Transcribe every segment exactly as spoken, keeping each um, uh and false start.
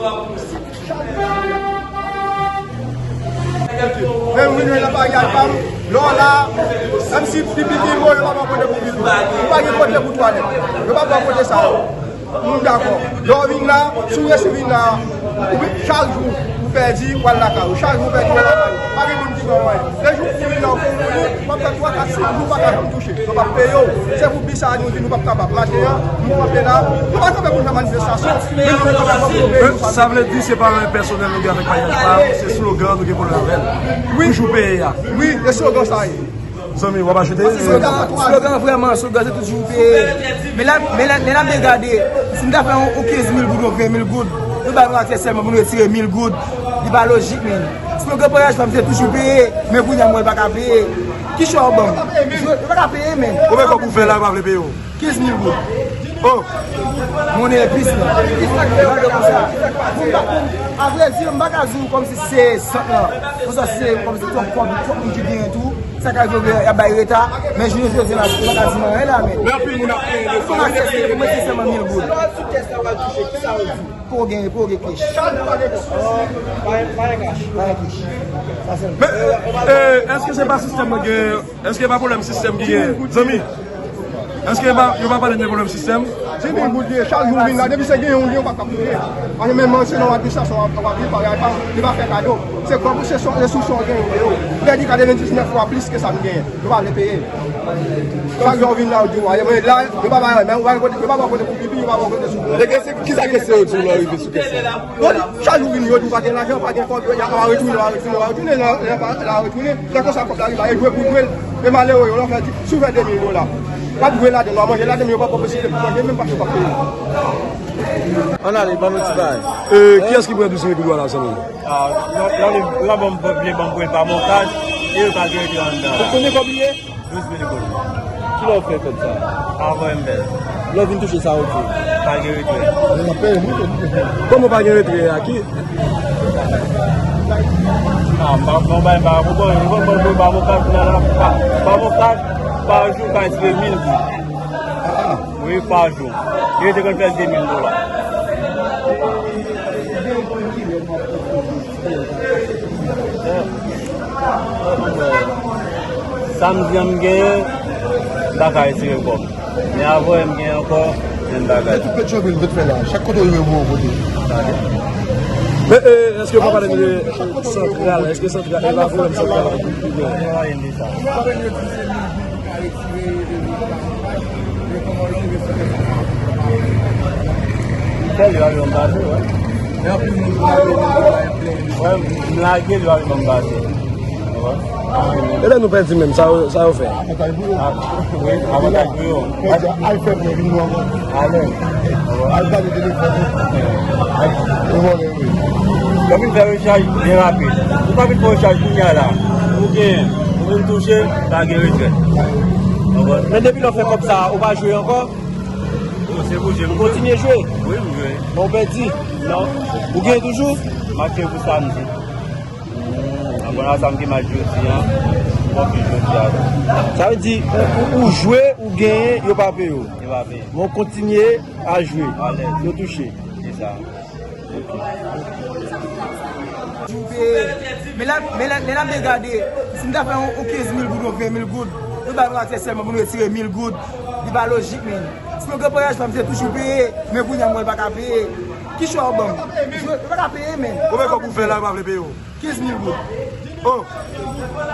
Men mwen menm nan bagay pa m, lè w la, menm si pipi pi mo, yo pa pran kote pou pipi. Ou pa gen kote pou twalèt. Yo pa pran kote sa yo. M dakò. Lè w vin la, si w resi vin la, ou vin, chak jou, ou pèdi, w al lakay ou. Chak jou, ou pèdi, w al lakay ou. Pa gen moun ki ban w anyen. Se jou pou vin la, ou pou mouri, w ap fè twa, kat, senk jou, ou pa ka janm touche. Yo p ap peye w. Se pou bi sa a nou di nou p ap kapab. Maten an, nou kanpe la, nou pa kanpe pou n fè manifestasyon, men nou kanpe pou peye nou. Sa vle di se pa yon pèsonèl nou gen avèk Payaj pa, se slogan nou gen pwoblèm avè l. Wi. Toujou peye a. Wi, e slogan sa ye. Zanmi, w ap ajoute? Slogan, slogan vrèman, slogan se toujou peye. Men la, men la, men la, men gade, si n ta fè yon, yon kenz mil goud, yon ven mil goud, nou ba nou aksè sèlman pou nou retire mil goud. Li pa lojik, men. Slogan Payaj pa m se toujou peye, men kounye a m wè l pa ka peye. Ki chwa w ban m? Yo pa ka peye, men. Konbyen kòb ou fè la, yo pa vle peye w? Kenz mil goud. Oh! Monnen epis la. Yo pa vle konsa. Pou m pa, pou m, avrèdi, m pa ka di w kòmsi se sant lan. Pou sa, se kòmsi twòp kòb, twòp moun ki genyen tou. Sa ka rive, y ap bay reta. Men jounen jodi a la, yo pa ka di m anyen la, men. Men anpil moun ap peye de fwa. Pou m aksepte, pou mwen, se sèlman mil goud. Pou w genyen, pou w gen kech. Pa gen kech. Sa sèlman. Men, eh, èske se pa sistèm nan gen, èske pa pwoblèm sistèm ki gen, zanmi? Èske pa, yo pa pale de pwoblèm sistèm? Se mil goud li ye, chak jou w vin la, depi se gen yon, gen yon pa ka koute. Paske menm se nan administrasyon w ap, w ap viv, pa, pa, li pa fè kado. Se kòb ou, se son, se sou son w genyen yo. Pèdi katrevendiznèf fwa plis ke sa m genyen. Yo pa vle peye. Chak jou w vin la, yo di w, mwen la, yo pa bay, men yo pa kote, yo pa kote pou pipi, yo pa kote sou. E kisa ke se yo di w lè w rive sou kès la? Yo di, chak jou vini, yo di w pa gen lajan, pa gen kòb, yo di a retounen, a retounen, a retounen, lè, lè, lè, a retounen, lè konsa kòb la rive, e jwe pou jwe, e malere yo, lè w fè, si w fè de mil dola, w ap jwe ladan, w ap manje ladan, men yo pa ba w posiblite pou manje, menm pa yo p ap peye. Ann ale, ban nou ti bagay. E, kiyès ki pran douz mil goud la, zanmi? Ah, la, la, la, ban m, vle ban m pran pa mon kaj, e yo pa gen rete anndan la. Ou konnen kòb li ye? Douz mil goud. Kilè w fè kòb sa? Avan m fè l. Lè w vin touche sa, ou di? Pa gen retrè. Kòman pa gen retrè a? Ki? Ah, m pa, m pa, m pa, m pa, m pa, m pa, pa, pa, pa jou, pa retire mil goud. Ah, ah. Wi, pa jou. Li te konn fè de mil dola. Samdi an m genyen, m pa ka retire kòb. Men avan m genyen ankò, men m pa ka. Se tout Petyonvil vle fè la. Chak kote w rive, w kote. Men, e, èske w pa pale de santral? Èske santral, e pa pwoblèm santral la ki pi byen? Fè li, yo pa vle m pase, wè. Wè, m lage li, yo pa vle m pase. Wè. E lè nou pèdi menm, sa yo, sa yo fè? Ah, wi, avantaj pou yo. Pèdi, al fè prè, vin nou ankò. Alèz. Al gade telefòn ou. Al, e vòlè. Yo vin fè rechaj byen rapid. Ou pa vin fè rechaj kounye a la. Ou gen, ou vin touche, pa gen retrè. Konprann? Men depi lè w fè kòb sa, ou pa jwe ankò? Non, se pou jwe. Ou kontinye jwe? Wi, m jwe. Men w pèdi? Non. Ou genyen toujou? M ap jwe pou samdi. Apre sa, m gen match jodi a. M konfye jodi a tou. Sa vle di, ou, ou, ou jwe, ou genyen, yo pa peye w. Yo pa peye. Men w kontinye a jwe. Alèz. Yo touche. Se sa. Men la, men la, men la, men gade, si m ta fè yon, yon kenz mil goud, yon ven mil goud, nou ba nou aksè sèlman pou nou retire mil goud, li pa lojik, men. Si nou gen payaj pa m, se toujou peye, men kounye a m wè l pa ka peye. Ki chwa w ban m? Yo, yo pa ka peye, men. Konbyen kòb ou fè la, yo pa vle peye w? Kenz mil goud. Oh!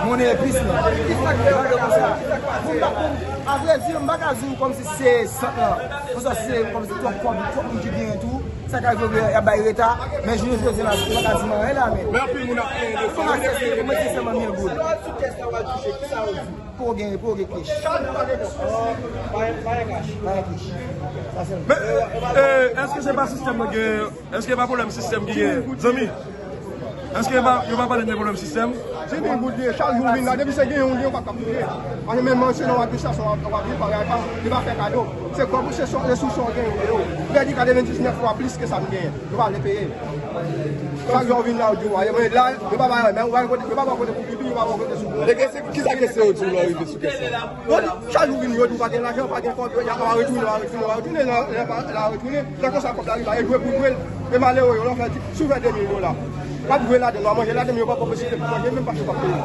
Monnen epis la. Yo pa vle konsa. Pou m pa, pou m, avrèdi, m pa ka di w kòmsi se sant lan. Pou sa, se kòmsi twòp kòb, twòp moun ki genyen tou. Sa ka rive, y ap bay reta. Men jounen jodi a la, yo pa ka di m anyen la, men. Men anpil moun ap peye de fwa. Pou mwen, se, pou mwen, se sèlman mil goud. Pou w genyen, pou w gen kech. Pa gen kech. Sa sèlman. Men, e, èske se pa sistèm nan gen, èske pa pwoblèm sistèm ki gen? Zanmi, èske pa, yo pa pale de pwoblèm sistèm? Se de goud li ye, chak jou w vin la, depi se genyen w gen, ou pa kab touche. Paske menm manje nan administrasyon w ap viv, bagay pa, li pa fè kado. Se kòb ou, se sou, se sou sa w genyen w ye. Pèdi katrevendiznèf fwa plis ke sa m genyen. Yo pa vle peye. Chak jou w vin la, yo di w, mwen la, yo pa ba, men ou pa kote, yo pa ba kote pou pipi, yo pa ba kote sou. Lè ke se, ki sa ke se yo di w lè w rive sou kès la? Yo di, chak jou w vin, yo di w pa gen lajan, pa gen kòb, yo, y a, w a retounen, w a retounen, w a retounen, lè, lè, lè w a retounen, lè konsa kòb la rive, e jwe pou jwe, e malere yo, lè w fè, si w fè de mil dola, w ap jwe ladan, w a manje ladan, men yo pa ba w posibite pou manje, menm pa w ap peye.